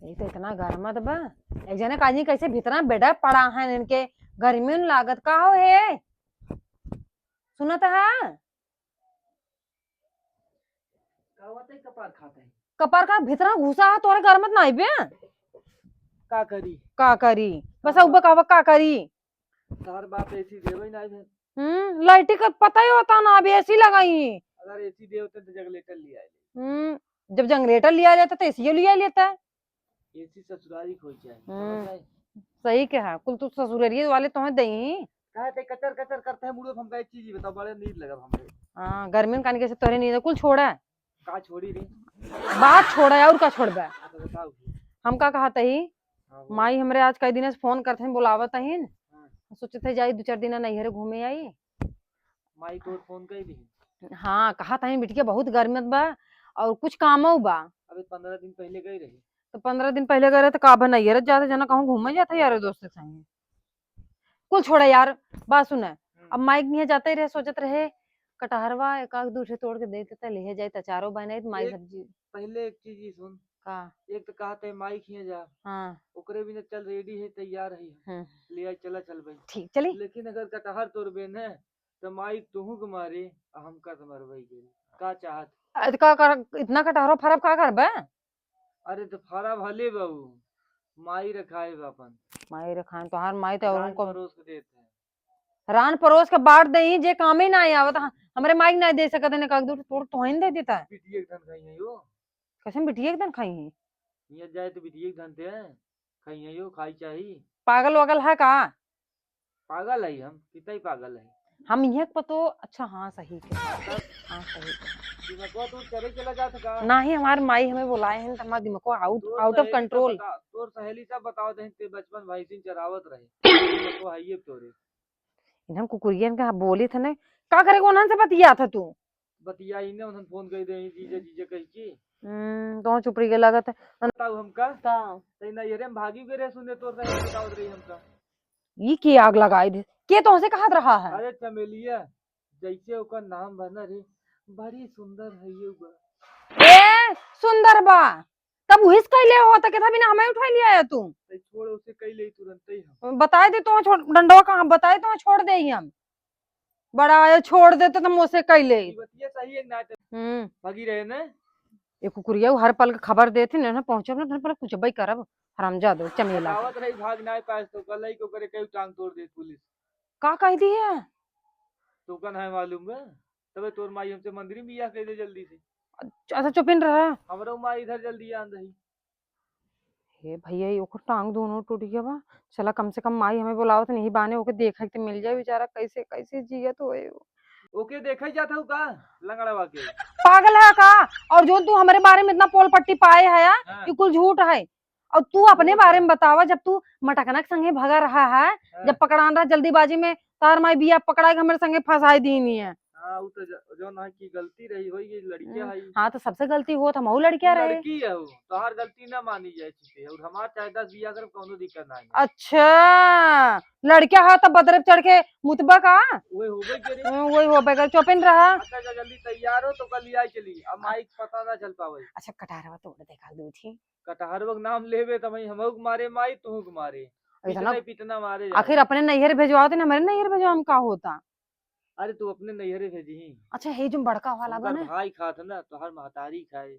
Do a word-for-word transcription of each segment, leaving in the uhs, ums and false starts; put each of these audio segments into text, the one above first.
ये तो इतना गरमत बा। एक जने काजी कैसे भीतरा बेडा पड़ा है इनके, गर्मी न लागत का हो हे? सुनत है? का होता है, कपार खाता है। कपार का भीतरा घुसा है, तोरे गरमत ना आइबे। का करी? का करी? बस हाँ। उबे कहबा का करी? तोहर बाप एसी देवे ना है। हम्म, लाइटी का पता ही होता ना, अभी एसी लगाई। अगर एसी दे होते तो जनरेटर लिया है। हम्म, जब जनरेटर लिया जाता तो एसीओ लिया लेता है। एसी ससुरारी खोई चाहिए, हम्म। समझ आए? सही कहा, कुल तू ससुरारी वाले तोहे दई। कहे ते कचर कचर करते हैं मुड़ो, हमका एक चीज ही बताओ, बड़े नींद लगल हमरे। हाँ, गर्मी में कान कैसे तोहरे नींद, कुल छोड़ा। का छोड़ी रे? बात छोड़ा, और का छोड़बा? हाँ, तो बताओ। हम का कहत ही, हाँ, बोल। माई हमरे आज कई दिन से फोन करत हैं, बुलावत हैं। हाँ। सोचत है जाई दो चार दिन नैहर घूमे आई। माई तोर फोन कई दी? हाँ, कहत हैं बिटिया बहुत गर्मी बा और कुछ कामो बा। अबे पंद्रह दिन पहले गई रही। तो पंद्रह दिन पहले गए रहे तो का बा नैहर जाते जना कहूँ घूमे जाते यार दोस्त के संगे। कुल छोड़ा यार, बात सुने। हम्म। अब माई के यहाँ जाते ही रहे, सोचत रहे कटहरवा एक आध दू ठे तोड़ के दे देते, ले जाए, अचारो बनाए, माई एक सब्जी। पहले एक चीज ही सुन। का? एक तो कहत है माई खिया जा। हाँ। ओकरे बिना चल रेडी है, तैयार है। हम्म। ले आई, चला चल भाई। ठीक, चली। लेकिन अगर कटहर तोड़बे न, तो माई तोहू के मारे, आ हमका तो मरबई के। का चाहत? अरे तो का कर, इतना कटहरो फरब का करबे? अरे तो फरब हले बाबू, माई रखाए बा अपन। माई रखाए, तोहार माई तो रान उनको परोस के देत है। रान परोस के बांट देई, जे कामे ना आवत, ह-, हमरे माई के ना दे सकत है, ना कागदूर तोड़ तोहिन दे देता है। बिटिया के धन खाई है यो। कैसे बिटिया के धन खाई है? हियाँ जाए तो बिटिया के धन ते हैं, खाई है यो, खाई चाही। पागल वागल है का? पागल है हम, कितना ही पागल है। हम इहे के पतो, अच्छा, हाँ, सही के। तब हाँ, सही के। दिमागवा तो चले चला जात का? नाही, हमार माई हमें बुलाए हैं, तो हमार दिमागवा out, तोर out of सहेली सब control। बता-, तोर सहेली सब बतावत हैं, ते बचपन भैंसिन चरावत रहे। दिमागवा है ये तोरे। इन्हन कुकुरियन के बोली थे ने, का करे को उन्हन से बतिया था तू? बतिया इन्हें उन्हन फोन कर दे, जीजा, जीजा कह के। हम्म, तो चुप रही के लागत है। बताओ हमका। का? तै ना ये रे, हम भागी गए रहे, सुने तोर सहेली बतावत रही हमका। ई के आग लगाई दे? के तोहसे कहत रहा है? अरे चमेलिया, जैसे ओकर नाम बा ना रे, बड़ी सुंदर है ये बा। ए, सुंदर बा, तब उहिस कैले हो, त केथा बिना हमें उठाई लिया है तू? तै छोड़, उसे कैले तुरंत ही हम। बताए दे तो छोड़, डंडवा कहाँ, बताए तो छोड़ दे ही हम। बड़ा आयो, छोड़ दे तो तुम उसे कैले। ई बतिया सही है ना? हम्म। भागी रहे ना? ये कुकुरिया हर पल के खबर देत ही ना, पहुँचब ना, तुम पहले कुछ भाई करब, हरामजादो, चमेला। आवत रही, भाग ना पास तो कल ही को करे, कई टांग तोड़ दे पुलिस। का कह दी है? तो का ना मालूम बा? तबे तोर माई हमसे मंदिर में बियाह कर दे जल्दी से। अच्छा, चुपिन रहा। हमरो माई इधर जल्दी आन रही। हे भैया, ये ओकर टांग दोनों टूट गया बा। चला, कम से कम माई हमें बुलावत नहीं बाने, ओके देखे के मिल जाए बेचारा, कैसे, कैसे जियत होए। ओके देखे जात हूँ का, लंगड़वा के? पागल है का? और जो तू हमारे बारे में इतना पोल पट्टी पाए है, हाँ। कि कुल झूठ है। और तू अपने झूठ बारे है। में बतावा, जब तू मटकना के संगे भगा रहा है, हाँ। जब पकड़ान रहा जल्दीबाजी में, तार माई बिया पकड़ा के हमारे संगे फंसाई दीनी है। हाँ, उ तो ज-, जौन है कि गलती रही, होई गई, लड़किया हम्म, है। हाँ, तो सबसे गलती होत, हमहू लड़किया रहे। लड़की है वो, तोहार गलती ना मानी जाए छिपे, और हमार चाहे दस बिया करे, कौनो दिक्कत ना है। अच्छा, लड़किया है तो बदरे पे चढ़ के मुतबा का? वही होबे करे। हम्म, वही होबे करे, चुपिन रहा। अच्छा, जा जल्दी तैयार हो तो कल ही आई चली, अब माई के पता ना चल पावे। अच्छा, कटहरवा तोड़ देखा दू थी। कटहरवा के नाम लेबे तो वही हमहू के मारे माई, तोहू के मारे। इतना पिटना ही पिटना मारे जा। आखिर अपने नैहर भेजवाओ तो हमारे नैहर भेजवा में का होता? अरे तू अपने नैहरे भेजी। अच्छा, हे जो बड़का वाला उनकर बा ना? भाई खात ना, तोहर महतारी खाए,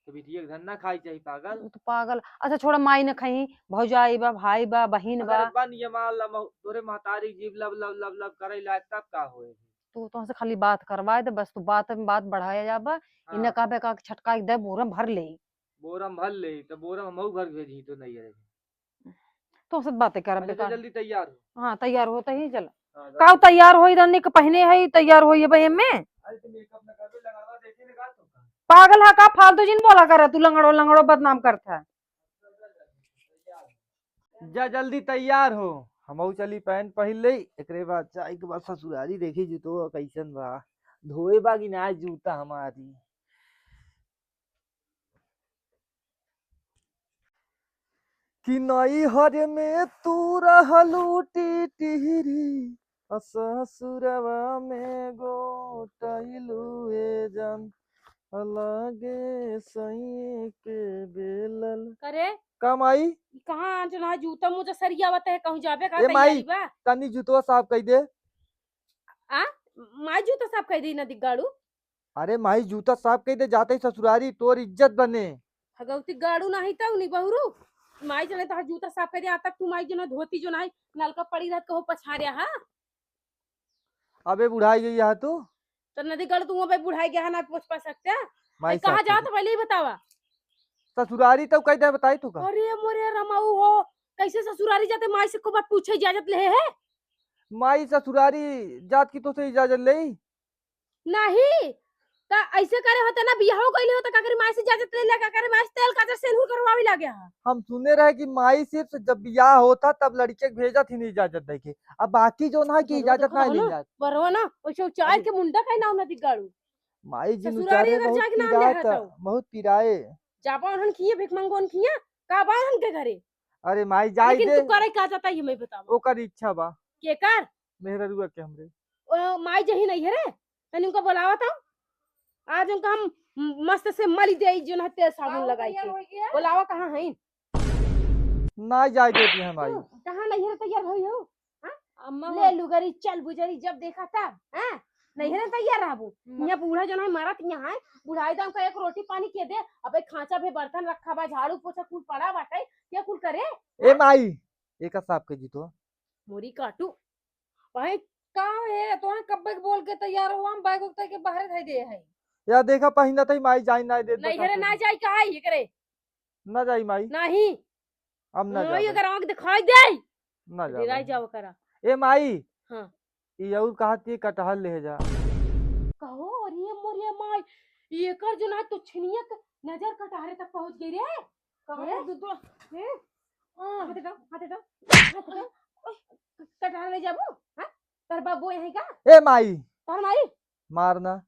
तो बिटिया के धन ना खाई चाही, पागल। वो तो पागल। अच्छा छोड़ा, माई न खाई, भौजाई बा, भाई बा, बहिन बा। अगर बन ये मान ला, मह-, तोरे महतारी जीभ लब लब लब लब करे लायक, तब का होए? तू तो हमसे खाली बात करवाए दे, बस तू बात में बात बढ़ाया जाबा। हाँ। इन्हें कहबे का छटका के दे, बोरा भर ले। बोरा में भर ले, तो बोरा में हमहू भर भेजी तो नैहरे। तो सब बातें करब अच्छा, बेकार। जल्दी तैयार हो। हाँ, तैयार होता ही चल। हाँ, का जल्दी। तैयार होई, रनिक पहने है, तैयार होई है भाई में। अरे, तो मेकअप ना करबे, लगावा, देखी ना का तो का। पागल है का? फालतू जिन बोला करा तू, लंगड़ो, लंगड़ो बदनाम करता है। जा, जल्दी तैयार हो, हमहू चली पैंट पहिर ले, एकरे बाद जाए के बाद ससुरारी देखी जूतो कैसन बा, धोए बा कि ना जूता हमारी। कि नैहर में तू रहलू टिटहिरी, आ ससुरवा में गोटैलू ए जान, अलगे सैये के बेलल। करे, का माई? ई कहाँ जो ना जूता मुझे सरियावत है, कहूँ जाबे का ए माई, तैयारी बा? तनी जूतवा साफ कई दे। आ? माई जूता साफ कई दे ना दिग्गाड़ू। अरे माई, जूता साफ कई दे, जाते ही ससुरारी तोर इज्जत बने। भगवती गाड़ू नाही तउ नहीं बहुरू। माई जने तोहर जूता साफ कई दे, आज तक तू माई जो ना धोती जो ना है, नलका पड़ी रहत कहो पछाड़िया हा। अबे बुढ़ाई गई है तू। तो नदी गड़ तू अबे बुढ़ाई गया है, ना पोछ पा सकते। माई कहाँ साफ जात कई दे। पहले ही बतावा। ससुरारी तउ कई दे बताई तू का? अरे मोरे रमाऊ हो, कैसे ससुरारी जाते माई से को बात पूछे इजाजत ले है? माई ससुरारी जात की तो से इजाजत ले? नहीं, त ऐसे करे होते ना, बियाहो कइले होते, का करे माई से इजाजत ले ले, का करे माई से तेल काजर सेनुर करवावे लागे हा। हम सुने रहे कि माई सिर्फ जब बियाह होता तब लड़के के भेजत ही नहीं इजाजत देके, अब बाकी जो ना कि इजाजत ना ले जात। बरवा ना, ओइसे उचार अरे। के मुंडा काहे नाम ना दिगाड़ू? माई जी ससुरारी नुचारे अगर बहुत जाके नाम ले पिरात, हतौ। बहुत पिराए। जाबा उन्हन खिया, भिख मंगो उन खिया, का बा उन्हन के घरे? अरे माई जाए लेकिन दे। तू करे का चाहता ये मैं बतावा। ओकर इच्छा बा। के कर? मेहररुआ के हमरे। ओ, माई जही नहीं है रे, तनी उनका बुलावा था। आज उनका हम मस्त से मली दे, जो ना तेल साबुन लगाई के। बुलावा कहाँ है? ना जाए देती है माई। तू कहाँ नहीं है तैयार भई हो? हाँ? अम्मा ले हो। लुगरी चल बुजरी जब देखा तब, हाँ? नहीं है तैयार रहबू। म- यहाँ बूढ़ा जो ना मारत यहाँ है, बुढ़ाई दाम का एक रोटी पानी के दे, अब एक खांचा भी बर्तन रखा बा, झाड़ू पोछा कुल पड़ा बाटे, के कुल करे? ए माई, एक साफ के जी तो। मोरी काटू। भाई, का है? तोहे कब्बे के बोल के तैयार हुआ, हम बैग उग के बाहरे धई दे है। या देखा, पहिना तई माई जाई ना दे, नहीं, बता हरे ना दे। जाई, कहा ही करे? ना जाई माई। नहीं। अब ना माई जाबे। अगर आँख दिखाई दे, ना तो जाबे। डेराई जाओ करा। ए माई। हाँ। ई और कहा थी कटहल ले जा। कहो, अरे मोरे माई, ये कर जो ना तो छिनिया के नजर कटहरे तक पहुँच गई रे। कहाँ हैं? दो, दो, हैं? हाँ। हाथ हटाओ, हाथ हटाओ, हाथ हटाओ। ओए, कटहल ले जाबू? हाँ? तोर बाबू यहीं का? ए माई। तोर माई? मारना।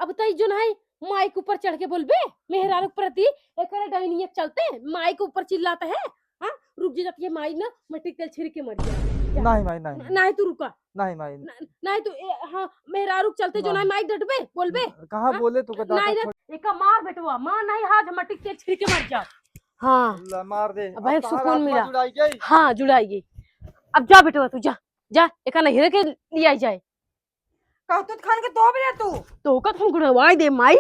अब तई जो नहीं माई के ऊपर चढ़ के बोलबे, मेहरारू के प्रति एकरे डाइनिया के चलते माई के ऊपर चिल्लाता है। हाँ? रुक जे, जाती है माई ना, मट्टी के तेल छिड़क के मर जाए। जा। नहीं माई, नहीं। न-, नहीं तू रुका। नहीं माई। न-, नहीं तू, ए, हाँ, मेहरारू के चलते जो ना। नहीं माई डटबे, बोलबे। कहाँ हाँ? बोले तू का नहीं डांटा रे, एका मार बेटवा, मार नहीं, हाथ मट्टी के तेल छिड़क के मर जा। हाँ। ला, मार दे। अब अब एक तहार सुकून आत्मा मिला। जुड़ाई गई। हाँ, जुड़ाई गई। अब जा बेटवा तू, जा, जा, एका नहिरे के लियाई जाए। कहतूत खान के तोप दे तू। तोहका त हम गड़वाई दे माई।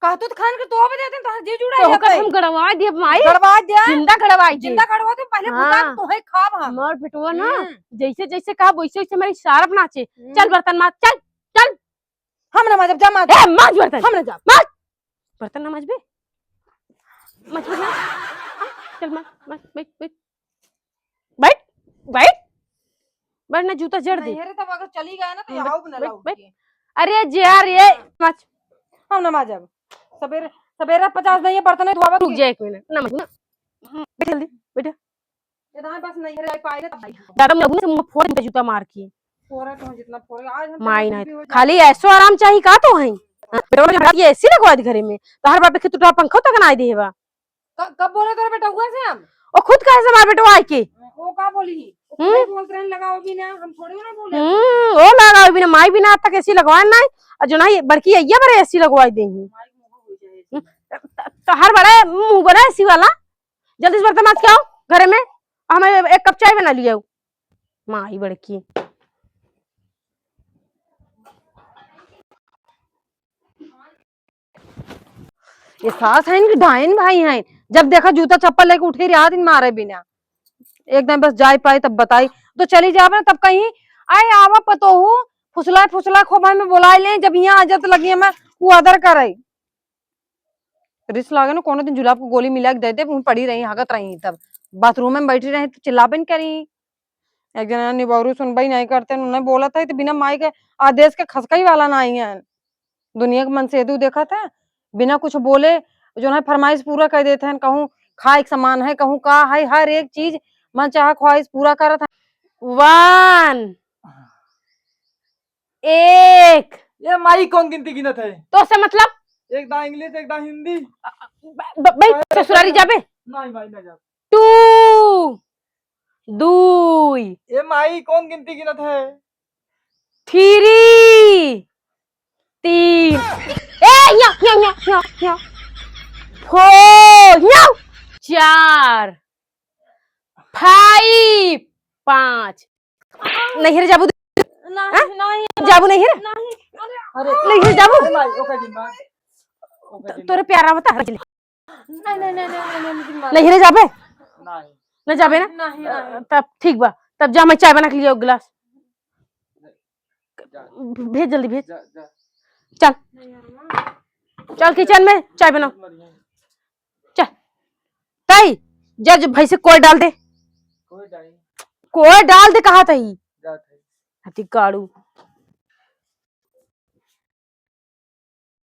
कहतूत खान के तोप दे तू, तोहर जी जुड़ा तोहका त जाते। हम गड़वाई दे माई। गड़वाई दे। जिंदा गड़वाई दे। जिंदा गड़वा दे, पहले हाँ। बुता तोहे खाब हम। मार बेटवा ना, हम्म। जैसे जैसे कहा वैसे वैसे हमारी सारप नाचे। हम्म। चल बर्तन माज, चल, चल। हम ना माजब, जा माज। ए, माज बर्तन। हम ना जाब। माज। बर्तन ना माजबे? माज बर्तन। आ, चल माज, माज, बैठ, बैठ। बैठ, बैठ। बैठ ना, जूता जड़ दे। नहीं, अरे तब अगर चली गया ना तो हम्म, यहाँ बैठ, भी ना बैठ, लाओ बैठ। के। अरे जे यार, ये माज। हम ना माजब। सबेरे, सबेरे पचास नहीं है, बर्तन नहीं धोवा रुक के। जा एक मिनट, ना माज ना। हम्म। बैठ जल्दी, बैठ। ये दाएं पास नहीं है, पाएगा तब आई। दादा, मैं लगने से मुंह फोड़ दूंगा जूता मार के। फोड़ा तो जितना फोड़े, आज हम माई तेरे ना, भी हो जाए। खाली ऐसो आराम चाही का तो है? हाँ, बेटवा ने हटा के एसी लगवा दी घरे में। तो हर बार देखे तू तो पंखा तक ना दे बा। क-, कब बोले तोरे बेटा हुआ से हम? ओ खुद कहे से हमार बेटवा आके? वो का बोली? वो हम्म? खुद बोलत रहन लगाओ भी ना, हम थोड़ी ना बोले। हम्म, वो लगाओ भी ना, माई भी ना तक एसी लगवा ना। और जो ना ये बड़की अइया बरे एसी लगवा देंगी। माई को हो जाए। हम्म, त-, त-, तो हर बड़ा मुंह बना एसी वाला। जल्दी से बर्तन माज के आओ घरे में, हमें एक कप चाय बना लियाओ। माई बड़की। ये सास है इनकी डाइन भाई हैं, जब देखा जूता चप्पल लेके उठे रहा दिन मारे बिना। एकदम बस जाए पाए तब बताई, तो चली जावे ना तब कहीं, "आए आवा पतोहू, फुसला फुसला खोबा में बुलाए ले, जब यहाँ आ जात लगी हमें वो आदर करे।" रिस लागे ना, कोनो दिन जुलाब को गोली मिला के दे दे, वहीं पड़ी रही, हगत रही, तब बाथरूम में बैठी रही तो चिल्लाबे न करी। एक जना निबौरू सुनबई नहीं करते, उन्हें बोला था तो बिना माई के आदेश के खसकई वाला ना आई है। दुनिया के मनसेधू देखा था, बिना कुछ बोले जो है फरमाइश पूरा कर देते हैं। कहूँ खाए के सामान है, कहूँ का है, हर एक चीज मन चाहा ख्वाहिश पूरा करत है। वन, एक। ये माई कौन गिनती गिनत है? तो से मतलब? एक दा इंग्लिश, एक दा हिंदी। ब-, ब-, भाई, अरे, ससुरारी अरे, जाबे? नहीं भाई, ना जाब। टू, दुई। ए माई, कौन गिनती गिनत है? थ्री, तीन। ए, या, या, या, या, या। four, हियाँ। चार, five, पाँच। नैहर जाबू? नहीं, हाँ? नहीं, जाबू नैहर? नहीं, अरे, नैहर जाबू? अरे माई, ओके जी, माई। ओके जी, तोरे माई। प्यारा बता। नहीं, नहीं, नहीं, नहीं, नहीं, नहीं, नहीं, नहीं। नैहर जाबे? नहीं। न जाबे ना? नहीं, नहीं। तब ठीक बा, तब जा, मैं चाय बना के लियाओ गिलास। जा। भेज जल्दी, भेज। जा, जा। चल, नहीं, अम्मा। चल किचन में चाय बनाओ। चल। ताई, जा, जो भैंसे कोय डाल दे। कोय डाल। कोय डाल दे, कहा ताई। जा, ताई। हती काड़ू।